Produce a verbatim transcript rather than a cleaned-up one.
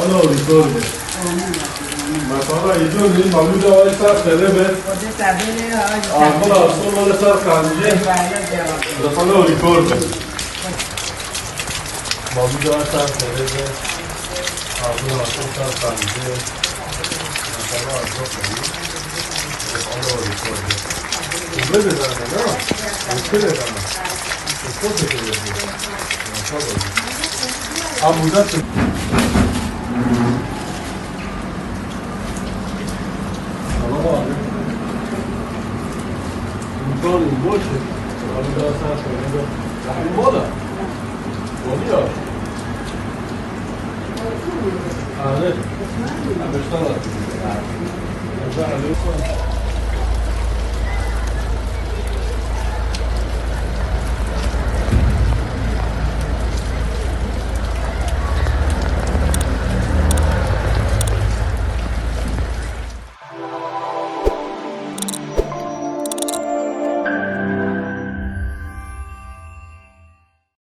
Lawrî zor be. Mesela îdon li mawlûda wê ser serê be. Amina sol wê ser kancê. Mesela lawrî zor be. Mawlûda wê ser serê be. Amina sol ser kancê. Mesela zor be. Mesela lawrî zor be. Böyle de ne? Böyle de ne? Çok teşekkür ederim. Tamam. Abi, burada tut. Tamam abi. İmkan boş. Abi, daha sen söyle. Rahim bana. Oluyor. Abi. Abi, sana. Abi, abi.